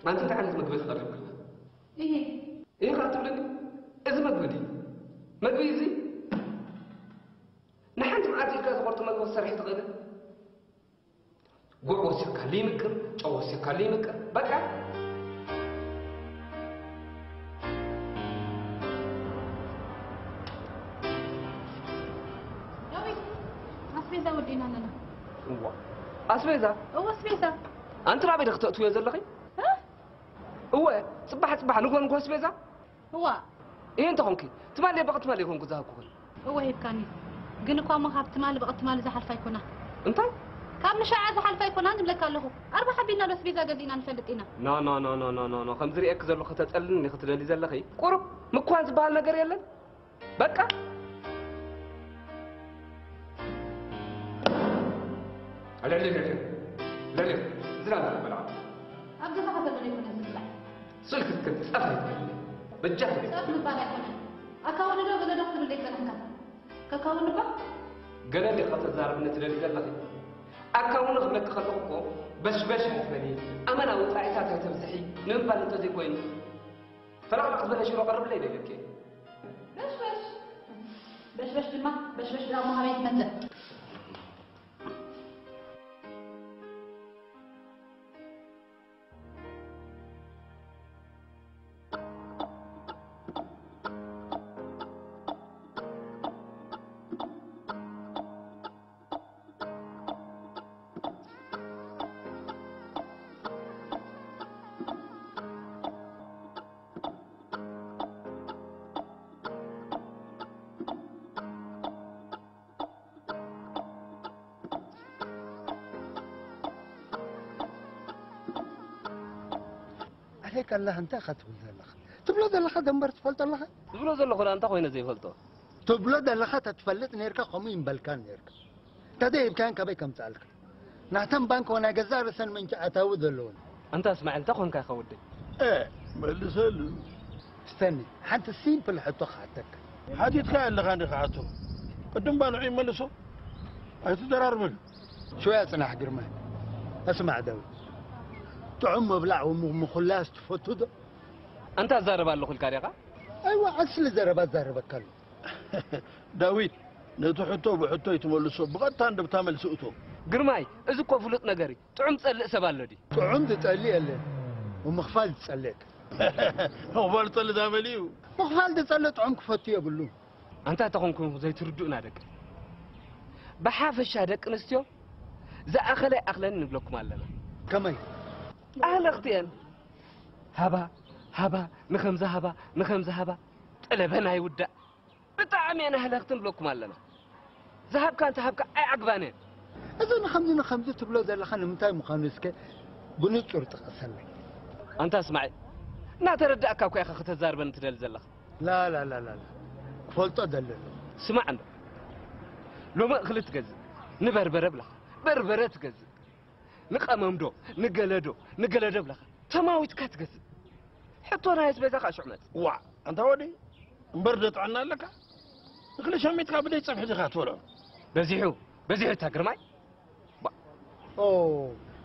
ኣንቲ እንታይ ዓይነት ምግቢ ክቐርብ ክላ? እየ። እየ ኸዓ ትብለኒ? እዚ ምግቢ ድዩ? ምግቢ እዚ? ንሓንቲ መዓልቲ ኢልካ ዝቐርቶ መግቢ ክትሰርሒ ትኽእልን? ጉዕ ወሲኽካሉ ይምቅር፣ ጨው ወሲኽካሉ ይምቅር። በቃ። ዳዊት፣ ኣስቤዛ ወዲእና ኣለና። እዋ፣ ኣስቤዛ? እወ፣ ኣስቤዛ። ኣንቲ ናበይ ዶ ክተእትውዮ ዘለኺ? እ? እወ፣ ጽባሕ ጽባሕ ንግሆ ንግሆ ኣስቤዛ? እዋ። እየ እንተ ኾንኪ፣ ትማሊ በቐ ትማሊ ይኾንኩ ዝሃብኩኽን። እወ፣ ሂብካኒ። ግን እኳ እሞ ካብ ትማሊ በቐ ትማሊ ዝሓልፋ ኣይኮና። እንታይ? ካብ ንሻዓ ዝሓልፋ ኣይኮናን እብለካ ኣለኹ። ኣርባዓ ሓቢና ዶ ኣስቤዛ ገዚእና ንፈልጥ ኢና? ኖ፣ ኖ፣ ኖ፣ ኖ፣ ኖ፣ ኖ፣ ኖ። ከም ዝርእየኪ ዘለኹ ከተጸልልኒ ክትደሊ ዘለኺ? ቁሩብ ምኳን ዝበሃል ነገር የለን? በቃ። ለለ፣ ለለ፣ ለለ፣ ዝናብ ዝበላ። ኣብ ገዛኻ ዘሎ ዘይኮነ ዝብላዕ። ስልኪ ክትከፍቲ ጸፍ ኣይትበሊ። በጃኺ። ጸፍ ምባል ኣይኮነን። ኣካውኒ ዶ ገለ ዶ ክትብል ዘይጸናሕካ? ከካውኒ እባ። ገለ እንዲኻ ተዛርብኒ ትደሊ ዘለኺ? ኣካውኒ ክብለኪ ከለኹ እኮ በሽበሽ ኣይትበሊ። ኣመና ወጻኢታት ኣይተብዝሒ ንምባል እንተዘይኮይኑ። ፈለቕለቕ ዝበለ ሽሮ ቀርብለይ ዶ ኢለኪ? በሽበሽ። በሽበሽ ድማ፣ በሽበሽ ድማ መሃበይ ትመጽእ። ኣሌክ ኣላህ እንታይ ኢኻ ትብል ዘለኻ? ትብሎ ዘለኻ ደንበር ትፈልጦ ኣለኻ? ዝብሎ ዘለኹ ደኣ እንታይ ኮይነ ዘይፈልጦ? ትብሎ ዘለኻ ተትፈልጥ ኔርካ ከምኡ ይምበልካን ኔርካ። ተደይብካን ካበይ ከምጽኣልካ? ናተን ባንክ ናይ ገዛእ ርእሰን ምንጪ ኣታዊ ዘለወን። ኣንታ እስማዒል እንታይ ኮንካ ኢኻ ወደይ? እ መልሰሉ። ስተኒ ሓንቲ ሲምፕል ሕቶ ክሓተካ። ሓቲትካ ኣለኻ እንዲኻ ኣቶ። ቅድም ባልዑ ይመልሶ። ኣይትደራርበሉ። ሽወያ ጽናሕ ግርማይ። እስማዕ ዳዊት። ጥዑም ምብላዕ ወምኽላስ ትፈቱ ዶ? ኣንታ እዛረብ ኣለኹ ኢልካ ዲኻ? ኣይዋ ኣስሊ ዘረባ እዛረበካ ኣለኹ። ዳዊት ነቲ ሕቶ ብሕቶ ኣይትመልሶ ብቐጥታ እንድብታ መልሲ እቶ። ግርማይ እዚ እኮ ፍሉጥ ነገር እዩ። ጥዑም ዝጸልእ ሰብ ኣሎ ድዩ? ጥዑም ዝጸልእ የለን። ምኽፋል ዝጸልእ ግን። ምኽፋል ዝጸልእ ዳመሊ እዩ። ምኽፋል ዝጸልእ ጥዑም ክፈቱ የብሉን። ኣንታ ተኾንኩም ዘይትርድኡና ደቂ ብሓፈሻ ደቂ ኣንስትዮ ዝኣኸለ ይኣኽለን ንብለኩም ኣለና። ከመይ? ኣህለኽቲ እየን። ሃባ ሃባ ንኸምዚ ሃባ ንኸምዚ ሃባ ጠለበን ኣይውዳእ። ብጣዕሚ እየን ኣህለኽቲ ንብለኩም ኣለና። ዝሃብካ እንተ ሃብካ ኣይዓግባን እየን። እዚ ንኸምዚ ንኸምዚ ትብሎ ዘለኻ ንምንታይ ምዃኑ እስከ ብንጹር ጥቐሰለይ። ኣንታ እስማዒል እናተረዳእካ እኮ ኢኻ ከተዛርበኒ ትደሊ ዘለኻ። ላላላላ ክፈልጦ ደለሎ። ስማዕ እንዶ ሎሚ እኽሊ ትገዝእ ንበርበረ ብላኻ በርበረ ትገዝእ ንቐመምዶ ንገለዶ ንገለዶ ብላኻ ተማዊትካ ትገዝእ ሕቶ ናይ ኣስቤዛ ከዓ ሽዑ መጽእ። ዋእ ኣንታ ወደይ እምበር ዶ ጥዕና ኣለካ? እኽሊ ሸሚትካ ብደይ ጸብሒ ዲኻ ትበልዖ? በዚሑ በዚሑ እታ ግርማይ። ኦ፣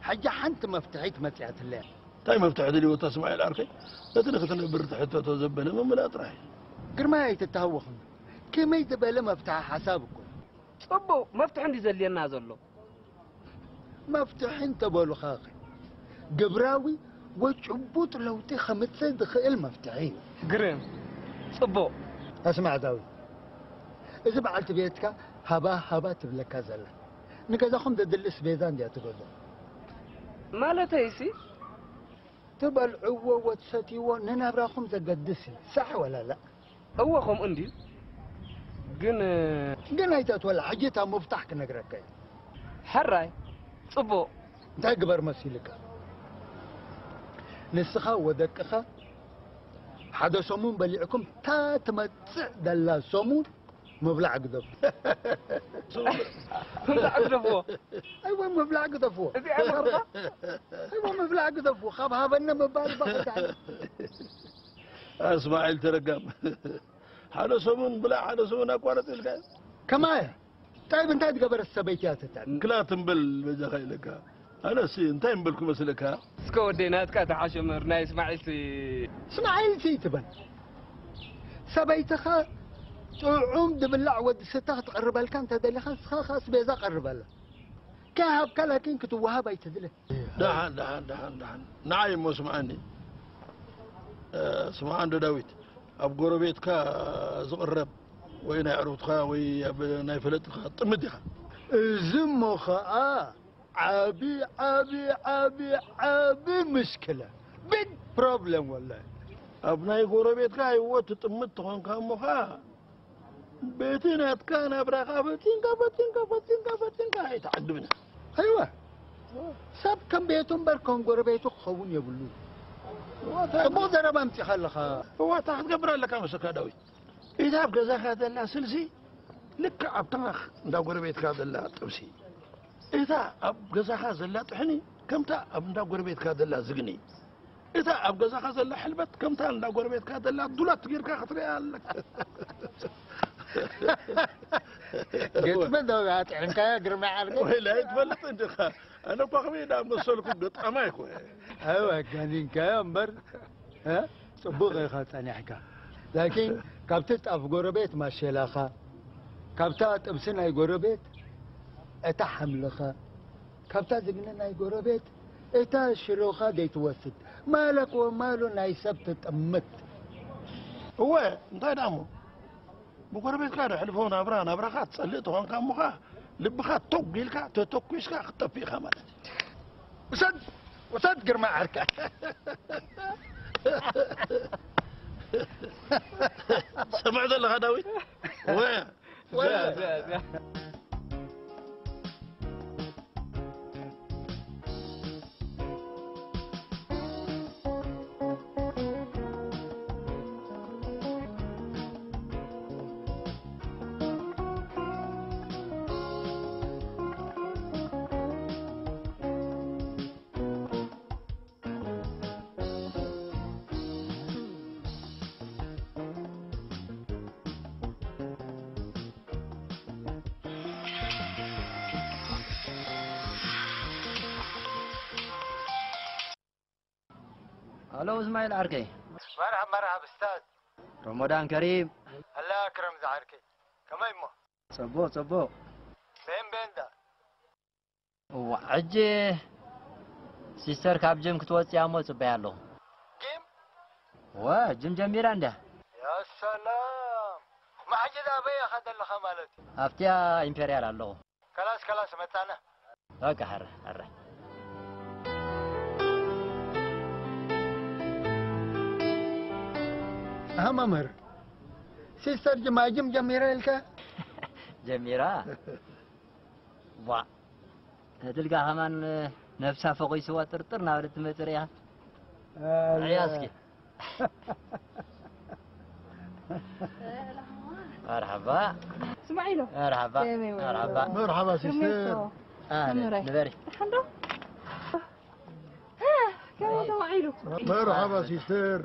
ሕጂ ሓንቲ መፍትሒት መጺኣትለይ። እንታይ መፍትሒ ደልዩ ወታ እስማኤል ዓርከይ? ነቲ ንኽትነብር ትሕተቶ ዘበለ ምምላእ ጥራይ። ግርማይ ኣይትተሃወኽኒ። ከመይ ዝበለ መፍትሒ ሓሳብ እኮ እዩ። ጽቡቕ መፍትሒ እንዲ ዘልየና ዘሎ። መፍትሒ እንተበሉኻ ግብራዊ ወይ ጭቡጥ ለውጢ ከምጽእ ዝኽእል መፍትሒ እዩ። ግርም ጽቡቕ። ኣስማዕ ዳዊት፣ እዚ በዓልቲ ቤትካ ሃባ ሃባ ትብለካ ዘላ ንገዛኹም ዘድሊ ኣስቤዛ እንድያ ትገዝኦ። ማለተይሲ ትበልዕዎ ወትሰትይዎ ንናብራኹም ዘገድስ እዩ። ሳሕ ወላ ላእ? እወ ከምኡ እንድዩ ግን ግን ኣይተትወላ ሕጂ እታ ምፍታሕ ክነግረካ እየ። ሕራይ ጽቡቕ እንታይ ግበር መሲልካ ንስኻ ወደቅኻ ሓደ ሰሙን በሊዕኩም እታ ትመጽእ ደላ ሰሙን ምብላዕ ግደፉ። ምብላዕ ግደፍዎ። ኣይወ ምብላዕ ግደፍዎ። እዚኣ መኽርኻ? ኣይወ ምብላዕ ግደፍዎ። ካብ ሃበነ ምባል ባኸታ። እስማዒል ተረጋም። ሓደ ሰሙን ብላዕ ሓደ ሰሙን ኣቋርጽ ኢልካ። ከማየ ጣይብ እንታይ ዝገበረት ሰበይቲ እያ ትትዕብ? ክላ ትንበል በጃኻ ኢለካ። ኣነስ እንታይ እምበልኩ መስለካ? እስከ ወደይ ናትካ ተሓሸመር ናይ እስማዒልሲ። እስማዒልሲ ትበል። ሰበይትኻ ጥዑም ድብላዕ ወዲ ስታ ክትቐርበልካ እንተደሊኻ ንስኻ ኸኣ ኣስቤዛ ቀርበላ። ከይሃብካ ላኪን ክትወሃብ ኣይትድለ። ደሓን ደሓን ደሓን ደሓን ንዓይ እሞ ስምዓኒ። ስምዓ እንዶ ዳዊት፣ ኣብ ጎረቤትካ ዝቕረብ ወይ ናይ ዕሩትኻ ወይ ኣብ ናይ ፈለጥኻ ጥምት ኢኻ። እዚ እሞ ኸኣ ዓቢ ዓቢ ዓቢ ዓቢ ምሽክለ፣ ቢግ ፕሮብለም ወላሂ። ኣብ ናይ ጎረቤትካ ህይወት ትጥምት ተኾንካ እሞ ኸኣ በቲ ናትካ ናብራኻ ፈቲንካ ፈቲንካ ፈቲንካ ፈቲንካ ኣይትዓግብን። ኣይዋ፣ ሰብ ከም ቤቱ እምበር ከም ጎረቤቱ ክኸውን የብሉ። ጽቡቕ ዘረባ ኣምጺኻ ኣለኻ። እዋታ ክትገብር ኣለካ መሰካ ዳዊት። እታ ኣብ ገዛኻ ዘላ ስልሲ ልክዕ ኣብታ እንዳ ጎረቤትካ ዘላ ጥብሲ፣ እታ ኣብ ገዛኻ ዘላ ጥሕኒ ከምታ ኣብ እንዳ ጎረቤትካ ዘላ ዝግኒ፣ እታ ኣብ ገዛኻ ዘላ ሕልበት ከምታ እንዳ ጎረቤትካ ዘላ ዱለት ጌርካ ክትሪኣ ኣለካ። ገጥመ ዶ ኣጥዕምካያ ግርማይ ዓርከይ? ወይ ላይ ትፈልጥ እንዲኻ። ኣነ እኳ ከመይ ዳ መሰልኩ ገጣማይ እኮ እየ። ኣው ኣጋኒንካዮ እምበር፣ እ? ጽቡቕ ኢኻ ጸኒሕካ። ላኪን ካብቲ ጣፍ ጎረቤት ማሸላኻ፣ ካብታ ጥብሲ ናይ ጎረቤት እታ ሓምልኻ፣ ካብታ ዝግኒ ናይ ጎረቤት እታ ሽሮኻ ዘይትወስድ፣ ማለክ ወማሉ ናይ ሰብ ትጥምት። እወ፣ እንታይ ደኣ እሞ? ብጎረቤትካ ደሕልፎ ናብራ ናብራኻ ትጸልእ ተኾንካ እሞኻ ልብኻ ቶግ ኢልካ ተተኩስካ ክትጠፍእ ኢኻ ማለት እዩ። ውሰድ ውሰድ ግርማ ዓርካ። ሰምዕ ዘለኻ ዳዊት? ወ- ኣሎ እስማኤል ዓርከይ። መርሓብ መርሓብ እስታዝ። ረሞዳን ከሪም። ኣላ ክረም ዝዓርከይ። ከመይ እሞ? ጽቡቕ ጽቡቕ። ቤን ቤንዳ። እዋ ሕጂ ሲስተር ካብ ጅም ክትወጽእ እያ እሞ ጽበያ ኣለኹ። ጅም? እወ ጅም ጀሚራ እንድያ። ያ ሰላም። ማሕጂ ኣበይ ኢኻ ዘለኻ ማለት እዩ? ኣብቲያ ኢምፔርያል ኣለኹ። ከላስ ከላስ መጻና። በቃ ሕረ ሕረ። ኣሃ መምህር ሲስተር ጅማጅም ጀሚረ ኢልካ ጀሚራ ዋ ተድልጋ ከማን ነብሳ ፈቑስዋ ጥርጥር ናበለት ትመጽእ ሪኣ ሪኣ እስኪ መርሓባ ስማዒሎ መርሓባ መርሓባ መርሓባ ሲስተር ንበሪ ሓንዶ ከመይ ተማዒሉ መርሓባ ሲስተር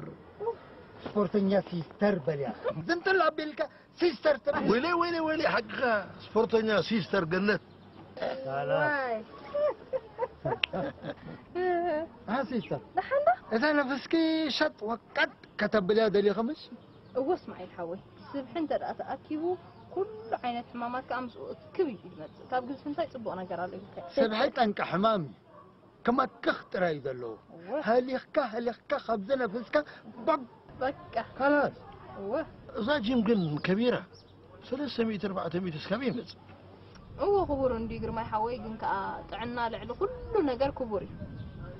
ስፖርተኛ ሲስተር በልያ ዝንጥል ኣቢልካ ሲስተር ትብል ወይለይ ወይለይ ወይለይ ሓቅኻ ስፖርተኛ ሲስተር ገነት ኣሲታ እዛ ነፍስኪ ሸጥ ወቀጥ ከተብልያ ደሊኺ ምሽ? እወ እስማዒል ሓወይ፣ ስብሒ እንተ ደኣ ተኣኪቡ ኩሉ ዓይነት ሕማማት ከኣ ምስኡ እክብ ኢሉ እዩ ዝመጽእ። ካብ ግዝፊ እንታይ ጽቡቕ ነገር ኣሎ ኢልካ? ስብሒ ጠንቂ ሕማም እዩ። ክመክኽ ጥራይ እዩ ዘለዎ። እወ። ሃሊኽካ ሃሊኽካ ካብዚ ነፍስካ በቃ። በቃ። ካላስ። እወ። እዛ ጂም ግን ከቢራ ሰለስተ ሚእቲ ኣርባዕተ ሚእቲ እስካብ ይመጽእ። እወ ክቡር እንድዩ ግርማይ ሓወይ፣ ግን ከኣ ጥዕና ልዕሊ ኩሉ ነገር ክቡር እዩ።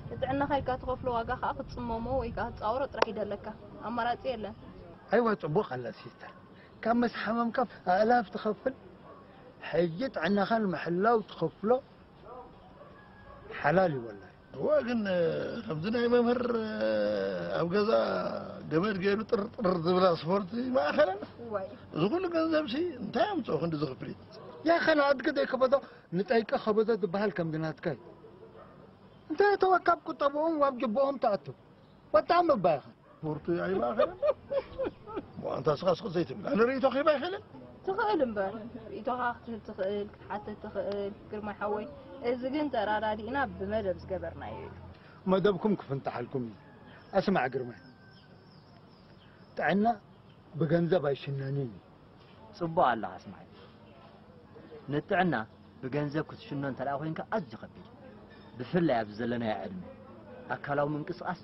ንጥዕናኻ ኢልካ ትኸፍሎ ዋጋ ከኣ ክትጽመሞ ወይ ከኣ ክትጻወሮ ጥራሕ እዩ ደለካ። ኣማራጺ የለን። ኣይዋ ጽቡቕ ኣላ ሲስተር። ካብ ምስ ሓመምካ ኣእላፍ ትኸፍል፣ ሕጂ ጥዕናኻ ንምሕላው ትኸፍሎ ሓላል እዩ ወላሂ። እወ ግን ከምዚ ናይ መምህር ኣብ ገዛ ገመድ ገይሩ ጥርጥር ዝብላ ስፖርት ይማእኸለን። እዚ ኩሉ ገንዘብሲ እንታይ ኣምፅኦ ክንዲ ዝኽፍሊት? ያኸ ንኣድጊ ዘይከበዶ ንጠይቂ ከበዶ ዝበሃል ከምዚ ናትካ እዩ። እንተ ተወካብ ቁጠብኦም ዋብ ጅብኦም ተኣቱ። ወጣም እባ ኢኻ። ስፖርት ኣይማእኸለን። ዋንታ ስኻ ስቕ ዘይትብል ኣነ ርእይቶ ክህብ ኣይኽእልን። ትኽእል እምበር ርእይቶኻ ክትህብ ትኽእል ክትሓትት ትኽእል ግርማይ ሓወይ እዚ ግን ተራዳዲእና ብመደብ ዝገበርናዮ እዩ። መደብኩም ክፍንትሓልኩም እዩ። ኣስማዕ ግርማይ፣ ጥዕና ብገንዘብ ኣይሽነንን እዩ። ጽቡቕ ኣለኻ ኣስማዒ። ንጥዕና ብገንዘብ ክትሽኖ እንተ ደኣ ኮይንካ ኣዝዩ ከቢድ እዩ። ብፍላይ ኣብዚ ዘለናዮ ዕድመ ኣካላዊ ምንቅስቓስ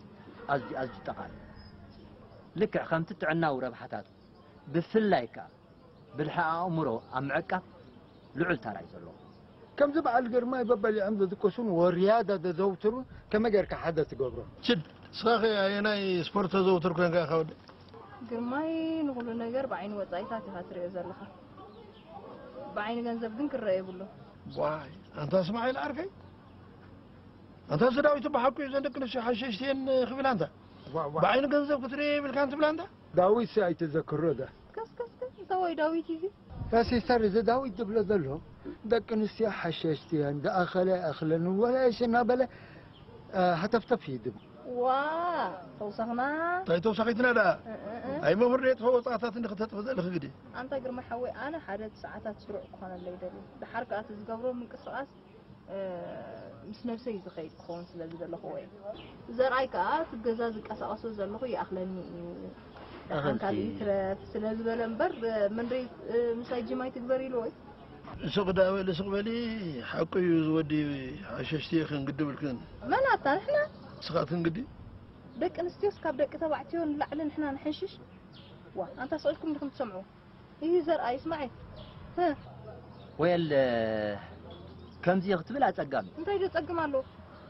ኣዝዩ ኣዝዩ ጠቓሚ እዩ። ልክዕ ከምቲ ጥዕናዊ ረብሓታቱ ብፍላይ ከኣ ብልሒ ኣእምሮ ኣብ ምዕቃብ ልዑል ተራ እዩ ዘለዎ። ከምዚ በዓል ግርማይ በበሊዖም ዝድቅሱን ወርያዳ ዘዘውትሩን ከመይ ጌርካ ሓደ ትገብሮ? ችድ፣ ንስኻ ኸ ኣየናይ ስፖርት ተዘውትር ኮንካ ኢኻ ወዲ? ግርማይ ንኹሉ ነገር ብዓይኒ ወጻኢታት ኢኻ ትርእዮ ዘለኻ። ብዓይኒ ገንዘብ ግን ክረአ የብሉን። ዋይ፣ ኣንታ እስማዒል ዓርከይ፣ ኣንታ እዚ ዳዊት ብሓቁ እዩ ዘን ደቂ ኣንስትዮ ሓሸሽቲ እየን ክብል ኣንታ? ዋ፣ ዋ። ብዓይኒ ገንዘብ ክትርእዮ የብልካን ትብል ኣንታ? ዳዊት ሲ ኣይትዘክሮ ዳ? ከስ፣ ከስ፣ ከስ፣ እንታይ ወይ ዳዊት እዩ እዚ? ያ ሲስተር፣ እዚ ዳዊት ዝብሎ ዘሎ ደቂ ኣንስትዮ ሓሸሽቲ እየን፣ ዝኣኸለ ኣይኣኽለንን፣ ወላ እሺ እናበለ፣ እ፣ ሃተፍተፍ እዩ ዝብል። ዋ፣ ተውሳኽና። እንታይ ተውሳኺትና ደኣ? እ፣ እ፣ እ። ኣይ መምህር ዶ የጥፍኦ ወጻእታት እንዲ ክተጥፍ ዘለኺ ግዲ? ኣንታ ግርማ ሓወይ፣ ኣነ ሓደ ሰዓታት ስሩዕ ክኾነለይ ይደሊ። ደሓር ከኣ እቲ ዝገብሮ ምንቅስቓስ፣ እ፣ ምስ ነብሰይ ዝኸይድ ክኸውን ስለ ዝደለኹዎ እየ። ዘርኣይ ከኣ እቲ ገዛ ዝቀሳቐሶ ዘለኹ ይኣኽለኒ እዩ። ደሓንካ ኣኸልቲ። ይትረፍ ስለ ዝበለ እምበር፣ እ፣ መንደይ፣ እ፣ ምሳይ ጂም ኣይትግበር ኢልዎ እዩ። ስቕ ደኣ በሊ፣ ስቕ በሊ፣ ሓቁ እዩ፣ እዚ ወዲ ሓሸሽቲ ከንግዲ ብልክን። መን ኣታ ንሕና? ንስኻትክን ግዲ? ደቂ ኣንስትዮስ ካብ ደቂ ተባዕትዮ ንላዕሊ ንሕና ንሕንሽሽ? ዋ፣ ኣንታ ስቕ ኢልኩም ዲኹም ትሰምዑ? ይህ ዘርኣይ እስማዒል። ህ። ወየል፣ ከምዚ ክትብል ኣጸጋሚ። እንታይ ደጸግም ኣሎ?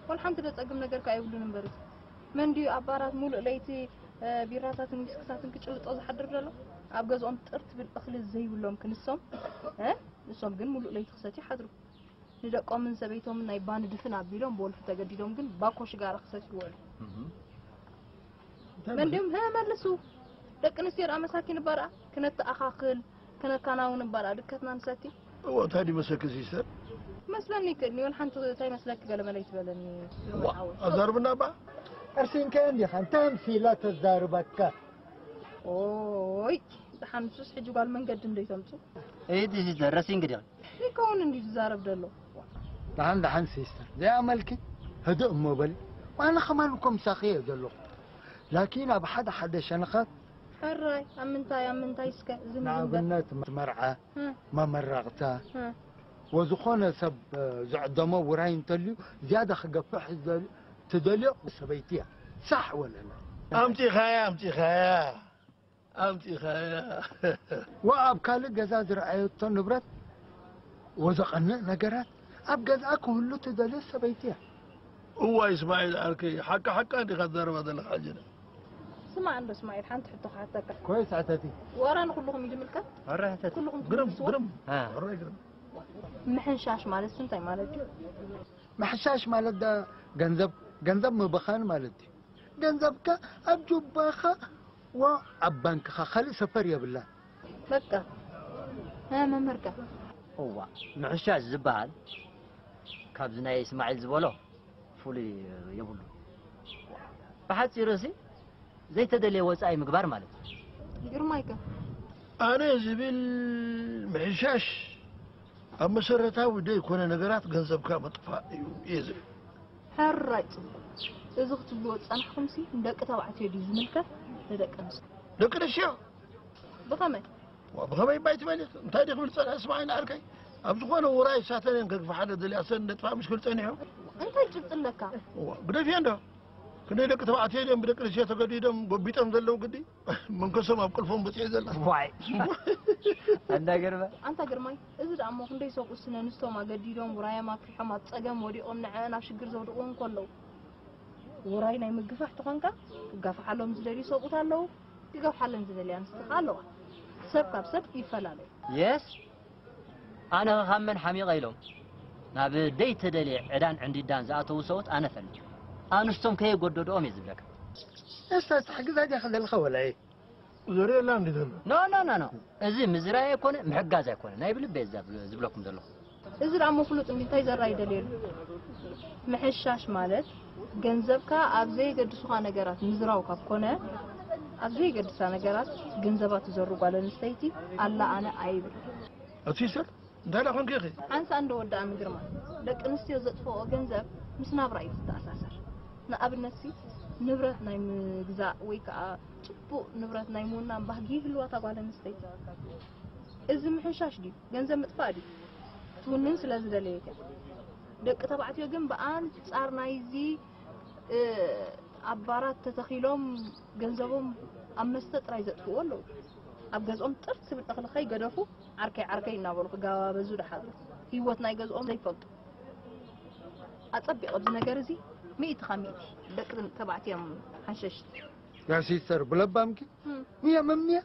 ወላ ሓንቲ ደጸግም ነገር ከኣ የብሉን እምበር። መን ድዩ ኣብ ባራት ሙሉእ ለይቲ፣ እ፣ ቢራታትን ዊስክታትን ክጭልጦ ዝሓድር ዘሎ? ኣብ ገዝኦም ጥር ትብል እኽሊ ዘይብሎም ክንሶም፣ እ? ንሶም ግን ሙሉእ ለይቲ ክሰትዩ ሓድሩ። ንደቆምን ሰበይቶምን ናይ ባኒ ድፍን ኣቢሎም ብወልፊ ተገዲዶም ግን ባኮ ሽጋራ ክሰትዩ ይውዕሉ። እህ። እንታይ መን ድዮም? ሀ፣ መልሱ። ደቂ ኣንስትዮ ደኣ መሳኪን እባ ደኣ ክነተኣኻኽል፣ ክነከናውን እባ ደኣ ድከትና ንሰቲ። እዎ፣ እንታይ ድዩ መሰኪ ሲስተር? መስለኒ ይክእል፣ ወላ ሓንቲ እንታይ መስለኪ ገለ መለ ይትበለኒ፣ ዋ፣ ሓወይ። ኣዛርብና እባ። ቀርሲንካ እንዲኻ፣ እንታይ ኣምሲላ ተዛርበካ? ኦይ፣ ደሓን ንሱስ ሕጂ ጓል መንገዲ እንዶ ይተምጹ? እይቲ ሲስተር፣ ረሲንኪ ዲኺ? ይከውን እንዲ ዝዛረብ ዘሎ። ደሓን፣ ደሓን ሲስተር፣ ዘይኣመልኪ ህድእ እሞ በሊ። ዋና ከማን እኮ ምሳኺ እየ ዘለኹ። ላኪን ኣብ ሓደ ሓደ ሸነኻት ሕራይ፣ ኣብ ምንታይ፣ ኣብ ምንታይ እስከ? ዝም፣ ዝም በል። ንኣብነት መርዓ፣ እ። መመረቕታ፣ እ። ወዝኾነ ሰብ፣ እ፣ ዝዕደሞ ውራይ እንተልዩ ዝያዳ ክገፍሕ ዝደል-፣ ትደልዮ ሰበይቲ እያ። ሳሕ ወለላ። ኣምጺኻያ፣ ኣምጺኻያ። ኣምጺኻያ። ወኣብ ካልእ ገዛ ዝረኣየቶ ንብረት ወዘቐንእ ነገራት ኣብ ገዝኣ ክህሉ ትደልዮ ሰበይቲ እያ። እዋይ እስማዒል ዓርከይ፣ ሓቃ ሓቃ እንዲኻ ትዛረባ ዘለኻ ሕጂ? ስማዕ እንዶ እስማዒል፣ ሓንቲ ሕቶ ክሓተካ። ኮይስ ሕተቲ። ወራ ንኹልኹም እዩ ዝምልከት? ወራ ሕተቲ። ኩልኹም ግርም፣ ትምልስዎ? ግርም። አ። ወራ ግርም። ምሕንሻሽ ማለት እንታይ ማለት እዩ? ምሕንሻሽ ማለት ዳ ገንዘብ፣ ገንዘብ ምብኻን ማለት እዩ። ገንዘብካ ኣብ ጁባኻ ዋ ኣብ ባንክኻ ካልእ ሰፈር የብላን። በቃ። እ፣ መምህርካ። እዋ፣ ምሕሻሽ ዝበሃል ካብዚ ናይ እስማዒል ዝበሎ ፍሉይ የብሉን። ብሓጺሩ እዚ ዘይተደልየ ወጻኢ ምግባር ማለት እዩ። ግርማይከ? ኣነ ዝብል ምሕሻሽ ኣብ መሰረታዊ ደይኮነ ነገራት ገንዘብካ ምጥፋእ እዩ እየ ዝብል። ሕራይ ጽቡቕ። እዚ ክትብልዎ ዝጸናሕኩምሲ ንደቂ ተባዕትዮ ድዩ ዝምልከት ንደቂ ኣንስትዮ? ደቂ ኣንስትዮ? ብኸመይ? ዋ፣ ብኸመይ እባ ኣይትበሊ? እንታይ ድዩ ክብል ዝጸንሐ ስምዓኒ ዓርከይ? ኣብ ዝኾነ ውራይ ሳተን እየን ከግፍሓ ደልያ ሰን ነጥፋ ምሽ ክብል ጸኒሑ። እንታይ ጭብጢ ኣለካ? ዋ፣ ግደፍዮ እንዶ። ክንደይ ደቂ ተባዕትዮ ድዮም ብደቂ ኣንስትዮ ተገዲዶም ጎቢጦም ዘለዉ ግዲ? መንከሶም ኣብ ቅልፎም በጺሑ ዘሎ። ዋይ። ኣንዳ ግርማ። ኣንታ ግርማይ፣ እዚ ደኣ እሞ ክንደይ ሰብኡት ስነ ኣንስቶም ኣገዲዶም ውራዮም ኣፍሪሖም ኣብ ጸገም ወዲቖም ንዐአን ኣብ ሽግር ዘውድቕወን ከለዉ። ውራይ ናይ ምግፋሕ ተኾንካ፣ ክጋፍሓሎም ዝደልዩ ሰብኡት ኣለዉ፣ ክገፍሓለን ዝደልያ ኣንስቲ ኸኣ ኣለዋ። ሰብ ካብ ሰብ ይፈላለ። የስ፣ ኣነ ኸ ካብ መን ሓሚቐ ኢሎም ናብ ደይተደልየ ዕዳን ዕንዲዳን ዝኣተዉ ሰብኡት ኣነ እፈልጥ። ኣንስቶም ከየጎደድኦም እየ ዝብለካ። እስታ እስታ ሕግዛ ዲኻ ዘለኻ ወላ እየ? ዘርእየላ እንዲ ዘሎ። ኖ፣ ኖ፣ ኖ፣ ኖ። እዚ ምዝራይ ኣይኮነ፣ ምሕጋዝ ኣይኮነ። ናይ ብልቢ እየ ዝብ-፣ ዝብለኩም ዘለኹ። እዚ ደኣ እሞ ፍሉጥ እንዲ እንታይ ዘራይ ደልየሉ? ምሕሻሽ ማለት ገንዘብካ ኣብ ዘየገድሱኻ ነገራት ምዝራው ካብ ኮነ፣ ኣብ ዘየገድሳ ነገራት ገንዘባ ትዘሩ ጓል ኣንስተይቲ ኣላ ኣነ ኣይብል። ኣቲ ሲስተር፣ እንታይ ደኣ ኮንኪ ኢኺ? ሓንሳእ እንዶ ወዳእኒ ግርማ። ደቂ ኣንስትዮ ዘጥፍኦ ገንዘብ ምስ ናብራ እዩ ዝተኣሳሰር። ንኣብነት ሲ ንብረት ናይ ምግዛእ ወይ ከዓ ፅቡቕ ንብረት ናይ ምውናን ባህጊ ይህልዋ እታ ጓል ኣንስተይቲ። እዚ ምሕንሻሽ ድዩ? ገንዘብ ምጥፋእ ድዩ? ትውንን ስለ ዝደለየት እያ። ደቂ ተባዕትዮ ግን ብኣንጻር ናይዚ እ፣ ኣብ ባራት ተተኺሎም ገንዘቦም ኣብ መስተ ጥራይ ዘጥፍእዎ ኣለዉ። ኣብ ገዝኦም ጥርት ዝብል እኽሊ ከይገደፉ ዓርከይ ዓርከይ እናበሉ ክጋባበዙ ደሓሉ ህይወት ናይ ገዝኦም ዘይፈልጡ። ኣጸቢቕ ኣብዚ ነገር እዚ ሚእቲ ካብ ሚእቲ ደቂ ተባዕትዮም ሓንሸሽቲ። ያ ሲስተር ብለባምኪ ሚያ መምያ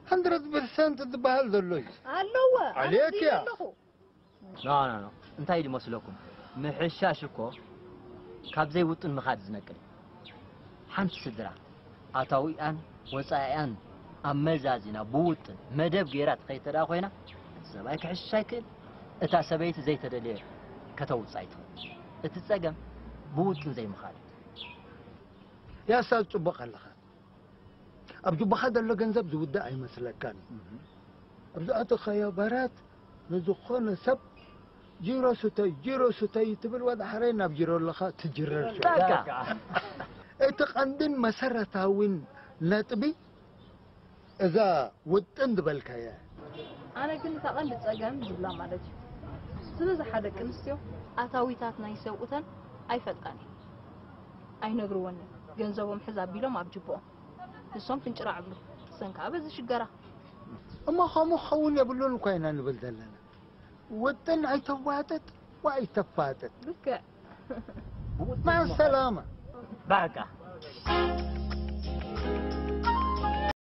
hundred percent ዝበሃል ዘሎ እዩ። ኣለዎ ዓሌት እያ። ኣለኹ። ኖ ኖ ኖ እንታይ ድመስለኩም? ምሕሻሽ እኮ ካብ ዘይውጥን ምኻድ ዝነቅል እዩ። ሓንቲ ስድራ ኣታዊኣን ወፃኢኣን ኣመዛዚና ብውጥን መደብ ገይራ ትኸይድ ተደኣ ኮይና እቲ ሰብኣይ ክሕሽሽ ኣይክእል፣ እታ ሰበይቲ ዘይተደለየ ከተውፅእ ኣይትኽእል። እቲ ፀገም ብውጥን ዘይምኻድ እዩ። ያሳብ ጽቡቕ ኣለኻ። ኣብ ጁባኻ ዘሎ ገንዘብ ዝውዳእ ኣይመስለካን። ኣብዚ ኣተኻዮ ባራት ንዝኾነ ሰብ ጂሮ ስተይ ጂሮ ስተይ ትብል ወደ ሓረይ ናብ ጂሮ ኣለኻ ትጅረር። በቃ እቲ ቀንድን መሰረታዊን ነጥቢ እዛ ውጥን ዝበልካያ። ኣነ ግን እታ ቀንዲ ጸገም ዝብላ ማለት እዩ ዝበዝሓ ደቂ ኣንስትዮ ኣታዊታት ናይ ሰብኡተን ኣይፈልጣን እየን ኣይነግርዎን እዮም። ገንዘቦም ሕዝ ኣቢሎም ኣብ ጅብኦም ንሶም ፍንጭራዕ ብሉ። እሰን ከዓ በዚ ሽገራ። እሞ ከምኡ ክኸውን የብሉን እኳ ኢና ንብል ዘለና። ውጥን ኣይተዋጥጥ ወኣይተፋጥጥ። ልክዕ። ማሰላማ። በቃ